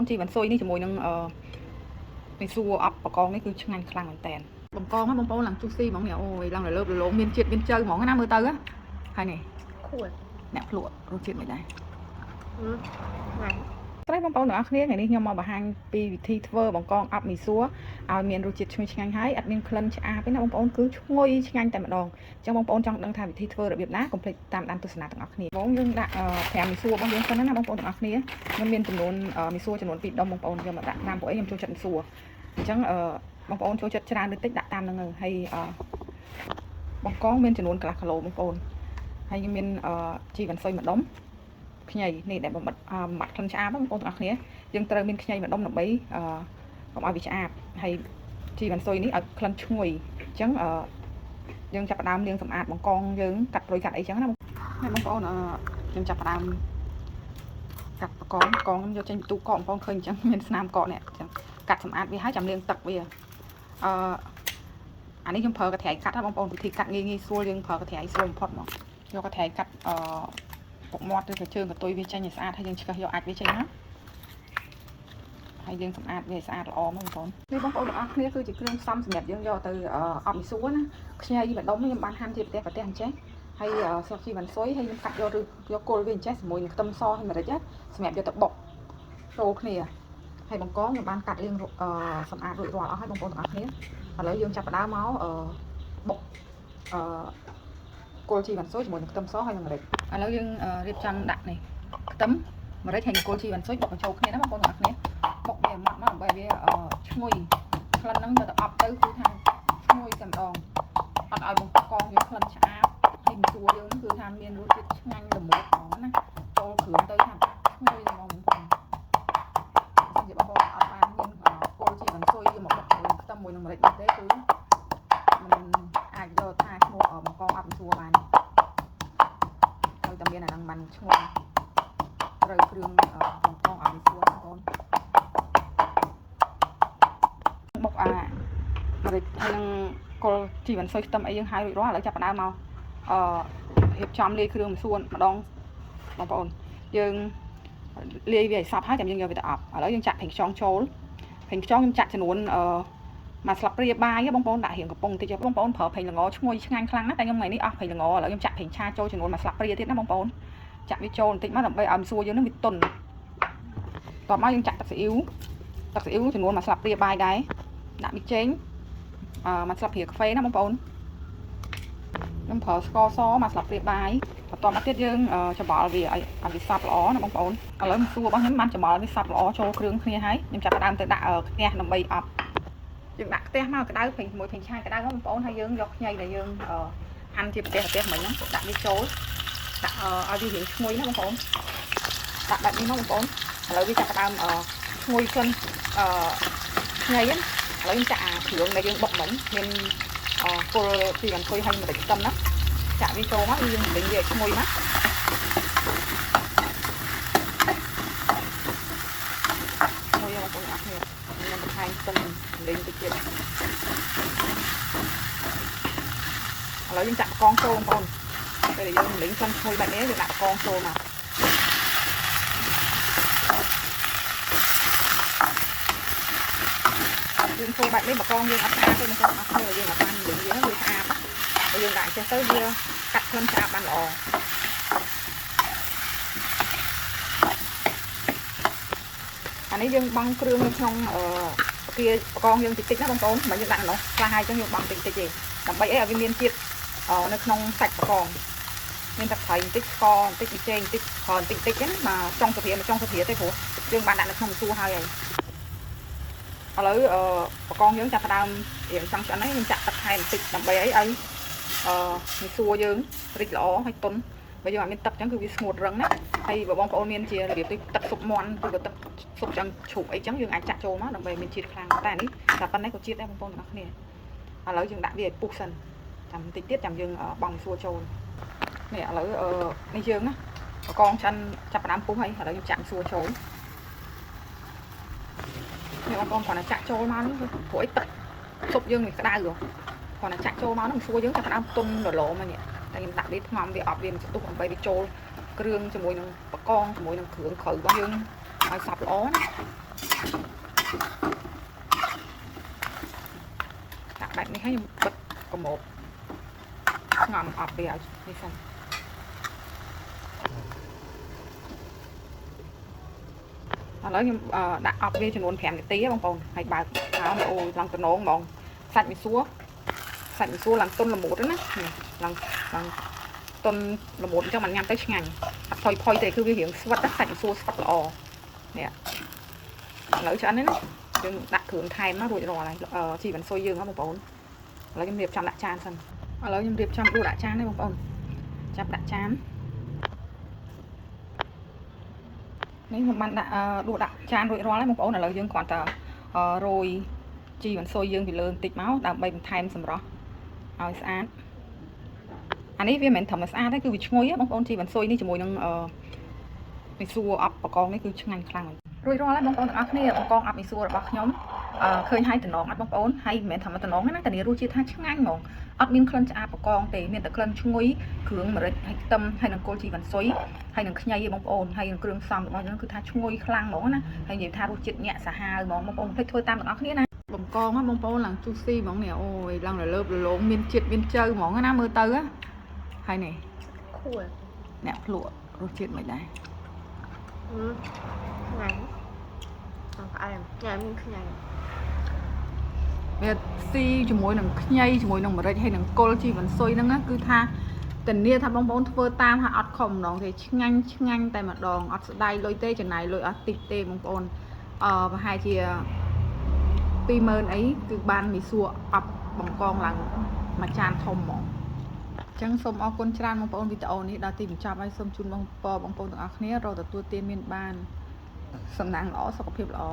ជីវ៉ាន់ស៊ុយនេះជាមួយនឹងអឺមីសួរអប់បកងនេះគឺឆ្ងាញ់ខ្លាំងមែនតើបង្កងហ្នឹងបងប្អូនឡើងជុះស៊ីហ្មងនេះអូយឡើងរលើបរលោងមានជាតិមានជៅហ្មងណាមើលទៅហើយនេះ ខួត អ្នកភ្លក់រសជាតិមិនដែរ ញ៉ាំ ត្រីបងប្អូនទាំងអស់គ្នាថ្ងៃនេះខ្ញុំមកបង្ហាញពីវិធីធ្វើបង្កងអប់មីសួរឲ្យមានរសជាតិឈ្ងុយឆ្ងាញ់ហើយអត់មានក្លិនឆ្អាបទេណាបងប្អូនគឺឈ្ងុយឆ្ងាញ់តែម្ដងអញ្ចឹងបងប្អូនចង់ដឹងថាវិធីធ្វើរបៀបណាកុំភ្លេចតាមដានទស្សនាទាំងអស់គ្នាបងយើងដាក់5មីសួររបស់យើងសិនណាបងប្អូនទាំងអស់គ្នាខ្ញុំមានចំនួនមីសួរចំនួន2ដុំបងប្អូនយកមកដាក់តាមពួកអីខ្ញុំចូលចិត្តមីសួរអញ្ចឹងបងប្អូនចូលចិត្តច្រើនឬតិចដាក់តាមហ្នឹងហើយបង្កងមានចំនួនកន្លះគីឡូបងប្អូនហើយខ្ញុំមានជីវ៉ាន់ស៊ុយមួយដុំ ខ្ញីនេះដែលបំបត្តិបំបត្តិក្លិនឆ្អាបហ្នឹងបងប្អូនទាំងអស់គ្នាយើងត្រូវមានខ្ញីម្ដុំដើម្បីអឺកុំឲ្យវាឆ្អាបហើយជីវ៉ាន់ស៊ុយនេះឲ្យក្លិនឈ្ងុយអញ្ចឹងអឺយើងចាប់ផ្ដើមលាងសម្អាតបង្កងយើងកាត់ព្រុយកាត់អីចឹងណានេះបងប្អូនអឺខ្ញុំចាប់ផ្ដើមកាត់បង្កងបង្កងខ្ញុំយកចេញពីទូកកបងប្អូនឃើញអញ្ចឹងមានស្នាមកកនេះអញ្ចឹងកាត់សម្អាតវាហើយចាំលាងទឹកវាអឺអានេះខ្ញុំប្រើកន្ត្រៃកាត់ណាបងប្អូនវិធីកាត់ងាយងាយស្រួលយើងប្រើកន្ត្រៃស្រួលបំផុតមកយកកន្ត្រៃកាត់អឺ ពុកមាត់ឬក៏ជើងកន្ទុយវាចេញឲ្យស្អាតហើយយើងឆ្កឹះយកអាចវាចេញមកហើយយើងសម្អាតវាឲ្យស្អាតល្អមកបងប្អូននេះបងប្អូនទាំងអស់គ្នាគឺជាគ្រឿងផ្សំសម្រាប់យើងយកទៅអប់មីសួរណាខ្ញីម្ដុំខ្ញុំបានហាន់ជាប្រទេសប្រទេសអញ្ចេះហើយស្លឹកជីវ៉ាន់ស៊ុយហើយខ្ញុំកាត់យកឬយកគល់វាអញ្ចេះជាមួយនឹងខ្ទឹមសហើយម្រេចសម្រាប់យកទៅបុកចូលគ្នាហើយបង្កងខ្ញុំបានកាត់លាងសម្អាតរួចរាល់អស់ហើយបងប្អូនទាំងអស់គ្នាឥឡូវយើងចាប់ផ្ដើមមកបុកអឺគល់ជីវ៉ាន់ស៊ុយជាមួយនឹងខ្ទឹមសហើយនឹងម្រេច ឥឡូវយើងរៀបចំដាក់នេះខ្ទឹមម្រេចហើយគល់ជីវ៉ាន់ស៊ុយបុកបញ្ចូលគ្នាណាបងប្អូនទាំងអស់គ្នាបុកវាឲ្យម៉ត់មកដើម្បីវាឈ្ងុយក្លិនហ្នឹងយកទៅអប់ទៅគឺថាឈ្ងុយតែម្ដងអត់ឲ្យបង្កងវាក្លិនឆ្អាបហើយមីសួរយើងហ្នឹងគឺថាមានរសជាតិឆ្ងាញ់ល្មមហ្មងណាចូលគ្រឿងទៅថាឈ្ងុយហ្មងបងប្អូនបើសិនជាបងប្អូនអត់បានមានគល់ជីវ៉ាន់ស៊ុយយកមកបុកជាមួយខ្ទឹមមួយនឹងម្រេចនេះទេគឺมันអាចយកថាឈ្មោះបង្កងអប់មីសួរបាន ហើយតែមានអាហ្នឹងបានឈ្ងុយត្រូវគ្រឿងបង្កងឲ្យវាស្រួលបងប្អូនបុកអាម្រេចហើយនឹងគល់ជីវ៉ាន់ស៊ុយខ្ទឹមអីយើងហើយរួចរាល់ឥឡូវចាប់ផ្ដើមមកអឺរៀបចំលាយគ្រឿងម្សួនម្ដងបងប្អូនយើងលាយវាឲ្យសព្វហើយចាំយើងយកវាទៅអប់ឥឡូវយើងចាក់ប្រេងខ្យងចូលប្រេងខ្យងខ្ញុំចាក់ចំនួនអឺមួយស្លាបព្រាបាយបងប្អូនដាក់រៀងកំប៉ុងតិចបងប្អូនប្រើប្រេងល្ងឈ្ងុយឆ្ងាញ់ខ្លាំងណាស់តែខ្ញុំថ្ងៃនេះអស់ប្រេងល្ងឥឡូវខ្ញុំចាក់ប្រេងឆាចូលចំនួនមួយស្លាបព្រាទៀតណាបងប្អូន ចាក់វាចូលបន្តិចមកដើម្បីឲ្យម្សួរយើងនឹងវាទន់តបមកយើងចាក់ទឹកស៊ីអ៊ីវទឹកស៊ីអ៊ីវចំនួនមួយស្លាបព្រាបាយដែរដាក់ប៊ីចេងអឺមួយស្លាបព្រាកាហ្វេណាបងប្អូនខ្ញុំប្រើស្ករសមួយស្លាបព្រាបាយបន្ទាប់មកទៀតយើងច្របល់វាឲ្យឲ្យវាសព្វល្អណាបងប្អូនឥឡូវម្សួររបស់ខ្ញុំបានច្របល់វាសព្វល្អចូលគ្រឿងគ្នាហើយខ្ញុំចាប់ផ្ដើមទៅដាក់ខ្ទះដើម្បីអប់យើងដាក់ខ្ទះមកក្តៅប្រេងមួយប្រេងឆាក្តៅមកបងប្អូនហើយយើងយកខ្ញីដែលយើងហាន់ជាប្រទេសប្រទេសមិញហ្នឹងដាក់វាចូល ដាក់ឲ្យវារៀងឈ្ងុយណាបងប្អូនដាក់បែបនេះមកបងប្អូនឥឡូវវាចាប់ផ្ដើមឈ្ងុយក្លិនអឺខ្ញីហ្នឹងឥឡូវខ្ញុំចាក់អាគ្រឿងដែលយើងបុកមិញមានគល់ជីវ៉ាន់ស៊ុយហើយម្រេចខ្ទឹមណាចាក់វាចូលមកយើងរំលីងវាឲ្យឈ្ងុយមកឈ្ងុយបងប្អូនអរគ្នាខ្ញុំបន្ថែមខ្ទឹមរំលីងតិចទៀតឥឡូវយើងចាក់បកងចូលបងប្អូន ពេលដែលយើងរំលីងក្លិនឈ្ងុយបែបនេះយើងដាក់បកងចូលមកយើងធ្វើបែបនេះបកងយើងអត់ស្អាតទេមិនចឹងអត់គ្នាយើងអត់បានរំលីងវាវាស្អាតបើយើងដាក់ចេះទៅវាកាត់ក្លិនឆ្អាបបានល្អអានេះយើងបង់គ្រឿងនៅក្នុងអឺកាបកងយើងតិចតិចណាបងប្អូនមិនយើងដាក់នោះខ្លះហើយចឹងយើងបង់តិចតិចទេដើម្បីអីឲ្យវាមានជាតិនៅក្នុងសាច់បកង មានទឹកត្រីបន្តិចស្ករបន្តិចប៊ីចេងបន្តិចគ្រាន់បន្តិចតិចហ្នឹងមកចុងស្ភាមកចុងស្ភាទេព្រោះយើងបានដាក់នៅក្នុងម្សួរហើយហើយឥឡូវអឺបកងយើងចាប់ផ្ដើមរៀងចង់ឆ្អិនហើយយើងចាក់ទឹកថែមបន្តិចដើម្បីអីឲ្យអឺម្សួរយើងរីកល្អហើយទន់បើយើងអត់មានទឹកអញ្ចឹងគឺវាស្ងួតរឹងណាហើយបើបងប្អូនមានជារបៀបដូចទឹកស៊ុបមាន់ឬក៏ទឹកស៊ុបឆ្អឹងជ្រូកអីចឹងយើងអាចចាក់ចូលមកដើម្បីមានជាតិខ្លាំងតែនេះតែប៉ុណ្ណេះក៏ជាតិដែរបងប្អូនទាំងអស់គ្នាឥឡូវយើងដាក់វាឲ្យពុះសិនចាំបន្តិចទៀតចាំយើងបង់ម្សួរចូល នេះឥឡូវអឺនេះយើងណាបកងឆ្អិនចាប់ផ្ដើមពុះហើយឥឡូវខ្ញុំចាក់ម្សួរចូលនេះបងប្អូនគ្រាន់តែចាក់ចូលមកហ្នឹងព្រោះអីទឹកស៊ុបយើងវាក្តៅគ្រាន់តែចាក់ចូលមកហ្នឹងម្សួរយើងចាប់ផ្ដើមទុនរលោមហ្នឹងតែខ្ញុំដាក់វាថ្ងំវាអប់វាមិនស្ទុះដើម្បីវាចូលគ្រឿងជាមួយនឹងបកងជាមួយនឹងគ្រឿងក្រៅរបស់យើងឲ្យសព្វល្អណា ហើយខ្ញុំបិទកម្របងំអប់វាឲ្យនេះសិនឥឡូវខ្ញុំអឺដាក់អប់វាចំនួន5នាទីហ៎បងប្អូនហើយបើកហើយអូយឡើងតំណងហ្មងសាច់មីសួរសាច់មីសួរឡើងទុនល្មួតណានេះឡើងឡើងទុនល្មួតអញ្ចឹងมันញ៉ាំទៅឆ្ងាញ់អត់ផុយផុយទេគឺវារៀងស្វិតណាសាច់មីសួរស្វិតល្អនេះឥឡូវឆ្អិនហើយណាយើងដាក់គ្រឿងថែមមករួចរាល់ហើយអឺជីវ៉ាន់ស៊ុយយើងហ៎បងប្អូនឥឡូវខ្ញុំរៀបចំដាក់ចានសិនឥឡូវខ្ញុំរៀបចំដួសដាក់ចាននេះបងប្អូនចាប់ដាក់ចាននេះខ្ញុំបានដាក់អឺដួសដាក់ចានរួចរាល់ហើយបងប្អូនឥឡូវយើងគ្រាន់តែអឺរោយជីវ៉ាន់ស៊ុយយើងពីលើបន្តិចមកដើម្បីបន្ថែមសម្រស់ឲ្យស្អាតអានេះវាមិនមែនត្រឹមតែស្អាតទេគឺវាឈ្ងុយហ៎បងប្អូនជីវ៉ាន់ស៊ុយនេះជាមួយនឹងអឺមីសួរអប់បង្កងនេះគឺឆ្ងាញ់ខ្លាំងមែនរួចរាល់ហើយបងប្អូនទាំងអស់គ្នាបង្កងអប់មីសួររបស់ខ្ញុំអឺឃើញហើយតំណងអត់បងប្អូនហើយមិនមែនត្រឹមតែតំណងទេណាតែនេះរសជាតិថាឆ្ងាញ់ហ្មងអត់មានក្លិនឆ្អាបបង្កងទេមានតែក្លិនឈ្ងុយគ្រឿងម្រេចហើយខ្ទឹមហើយនឹងគល់ជីវ៉ាន់ស៊ុយហើយនឹងខ្ញីឯងបងប្អូនហើយនឹងគ្រឿងផ្សំរបស់យើងគឺថាឈ្ងុយខ្លាំងហ្មងណាហើយនិយាយថារសជាតិញាក់សាហាវហ្មងបងប្អូនកុំភ្លេចធ្វើតាមទាំងអស់គ្នាណាបង្កងហ្នឹងបងប្អូនឡើងជូស៊ីហ្មងនេះអូយឡើងរលើបរលោងមានជាតិមានជៅហ្មងណាមើលទៅហើយនេះ ខួរ អ្នកភ្លក់រសជាតិមិនដែរ អឺឆ្ងាញ់អត់ផ្អែមញ៉ាំមានខ្ញី វាស៊ីជាមួយនឹងខ្ញីជាមួយនឹងម្រេចហើយនឹងគល់ជីវ៉ាន់ស៊ុយហ្នឹងណាគឺថាធានាថាបងប្អូនធ្វើតាមថាអត់ខុសម្ដងទេឆ្ងាញ់ឆ្ងាញ់តែម្ដងអត់ស្ដាយលុយទេចំណាយលុយអត់តិចទេបងប្អូនអឺប្រហែលជា20000អីគឺបានមីសួរអប់បង្កងឡើងមួយចានធំហ្មងអញ្ចឹងសូមអរគុណច្រើនបងប្អូនវីដេអូនេះដល់ទីបញ្ចប់ហើយសូមជូនបងប្អូនបងប្អូនទាំងអស់គ្នារកទទួលទានមានបានសំណាងល្អសុខភាពល្អ។